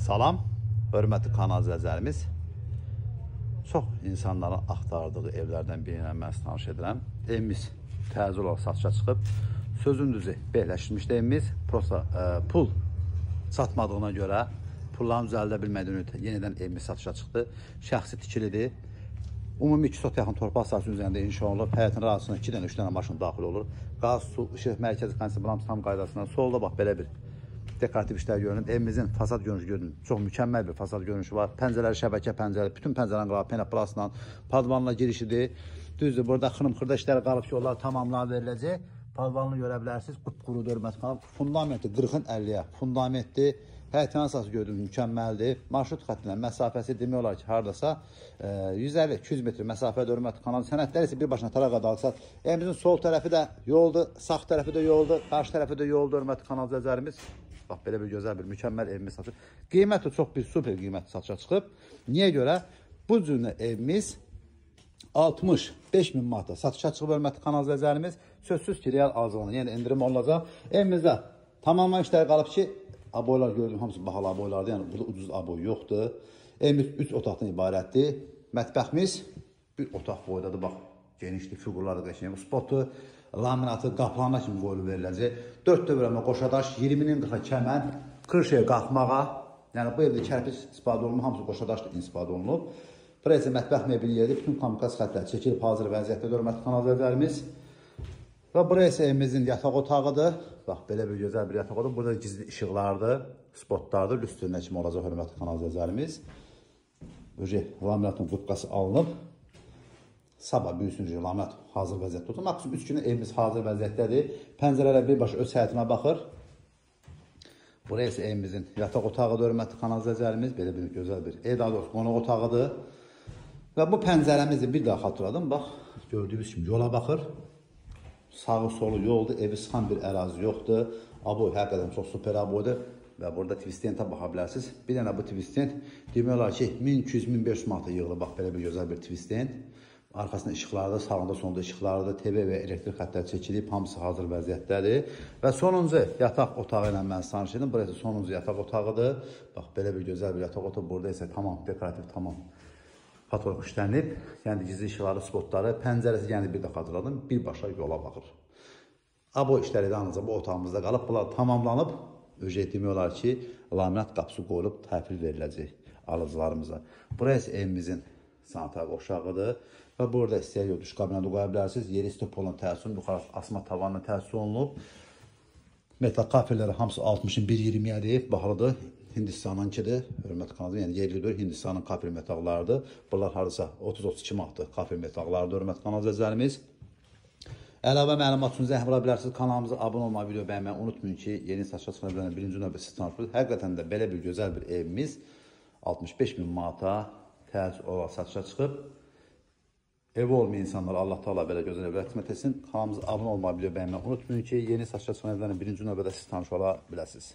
Salam, hörmətli kanal izləyicilərimiz. Çox insanların axtardığı evlərdən biri ilə mən sizi tanış edirəm. Evimiz təzə olaraq satışa çıxıb. Sözün düzü, beyləşmişdi evimiz. Prosta pul çatmadığına görə pulların düzəldə bilmədiyini yenidən evimiz satışa çıxdı. Şəxsi tikilidir. Ümumi 2 sot yaxın torpaq sahəsinin üzərində inşa olunub. Həyətin ərazisine 2 dənə, 3 dənə maşın daxil olur. Qaz, su, işıq, mərkəzi kondisioner tam qaydasından. Solda bax belə bir dekorativ işlər görünüb. Evimizin fasad görünüşü görünür. Çox mükəmməl bir fasad görünüşü var. Pəncərələri şəbəkə pəncərələri, bütün pəncərələrin qırağı penoplasla, padvanla girişidir. Düzdür, burada xınım-xırda işlər qalıb ki, onlar tamamlanıb veriləcək. Padvanını görə bilərsiniz. Qupquru hörmətli kanal. Fundamenti 40-ın 50-yə fundamentdir. Həyətin əsası gördüyünüz mükəmməldir. Marşrut xəttinə məsafəsi demək olar ki, hardasa 150-200 metr məsafədə hörmətli kanal. Sənədlər isə birbaşına tarağa dalsat. Evimizin sol tərəfi də yoldur, sağ tərəfi də yoldur, qarşı tərəfi də yoldur hörmətli kanal izləyicilərimiz. Bax, belə bir gözəl bir mükəmməl evimiz satışa. Qiyməti çox bir super qiymət satışa çıxıb. Niyə görə? Bu cür evimiz 65 min manata satışa çıxıb hörmətli kanal izləyicilərimiz. Sözsüz ki, real alıcılığına, yəni endirim olacaq. Evimizdə tamamlanan işlər qalıb ki, aboylar gördüm, hamısı bahalı aboylardır. Yəni burada ucuz aboy yoxdur. Evimiz 3 otaqdan ibarətdir. Mətbəximiz bir otaq boydadır. Bax, genişdir, fiqurları qəşəng. Spotu, laminatı, qapılarına kimi qoyulub veriləcək. 4 dövrəmə qoşadaş, 20-nin 40-a kəmən, krışaya qalxmağa. Yəni bu evdə kərpic istifadə olunub, hamısı qoşadaşla istifadə olunub. Burası mətbəx mebeli yeridir. Bütün kommunikasiya xətləri çəkilib hazır vəziyyətdədir hörmətli kanal izləyicilərimiz. Və burası evimizin yataq otağıdır. Bax, belə bir gözəl bir yataq otağı. Burada gizli işıqlardır, spotlardır, lüstrünə kimi olacaq hörmətli kanal izləyicilərimiz. Laminatın qupqası alınıb. Sabah büyüsün laminat hazır vəziyyətdə olacaq. Maksimum 3 günə evimiz hazır vəziyyətdədir. Pəncərələr birbaşa öz həyətinə baxır. Burası evimizin yataq otağıdır hörmətli kanal izləyicilərimiz. Belə bir gözəl bir ev, daha doğrusu qonaq otağıdır. Və bu pəncərəmizi bir daha xatırladım. Bax, gördüyünüz kimi yola baxır. Sağı solu yoldur, evi sıxan bir ərazi yoxdur. Aboy həqiqətən çox super aboydur. Və burada twistentə baxa bilərsiniz. Bir dənə bu twistent demək olar ki, 1200-1500 manata yığılır. Bax, belə bir gözəl bir twistent. Arxasında işıqlardır, sağında sonunda işıqlardır. TV və elektrik xətləri çəkilib, hamısı hazır vəziyyətdədir. Və sonuncu yataq otağı ilə mən tanış edim. Burası sonuncu yataq otağıdır. Bax, belə bir gözəl bir yataq otağı. Burada isə tamam dekorativ, tamam patolog işlənib. Yəni gizli işıqları, spotları, pəncərəsi, yəni bir də xatırladım, birbaşa yola baxır. Aboy işləri də ancaq bu otağımızda qalıb, bunlar tamamlanıb, öcə demək olar ki, laminat qapısı qoyulub təhvil veriləcək alıcılarımıza. Burası evimizin sanitar qovşağıdır və burada istəyər duş kabineti qoya bilərsiniz. Yeri stop olan təsis olunub, yuxarı asma tavanına təsis olunub. Metal kafelləri hamısı 60-ın 1.20-yədir, bahalıdır. Hindistanınkidir, hörmətli kanal, yəni yerlidir, Hindistanın kafel metaqlarıdır. Bunlar hardasa 30-32 manatdır kafel metaqlarıdır, hörmətli kanal izləyicilərimiz. Əlavə məlumat üçün zəng vura bilərsiniz. Kanalımıza abunə olmayı, video bəyənməyi unutmayın ki, yeni satışa çıxan evlərin birinci növbə siz tanış. Həqiqətən də belə bir gözəl bir evimiz 65 min manata təzə olaraq satışa çıxıb. Evi olmayan insanlara Allah Teala belə gözəl evlər qismət etsin. Kanalımıza abunə olmayı, video bəyənməyi unutmayın ki, yeni satışa çıxan evlərin birinci növbədə siz tanış ola biləsiniz.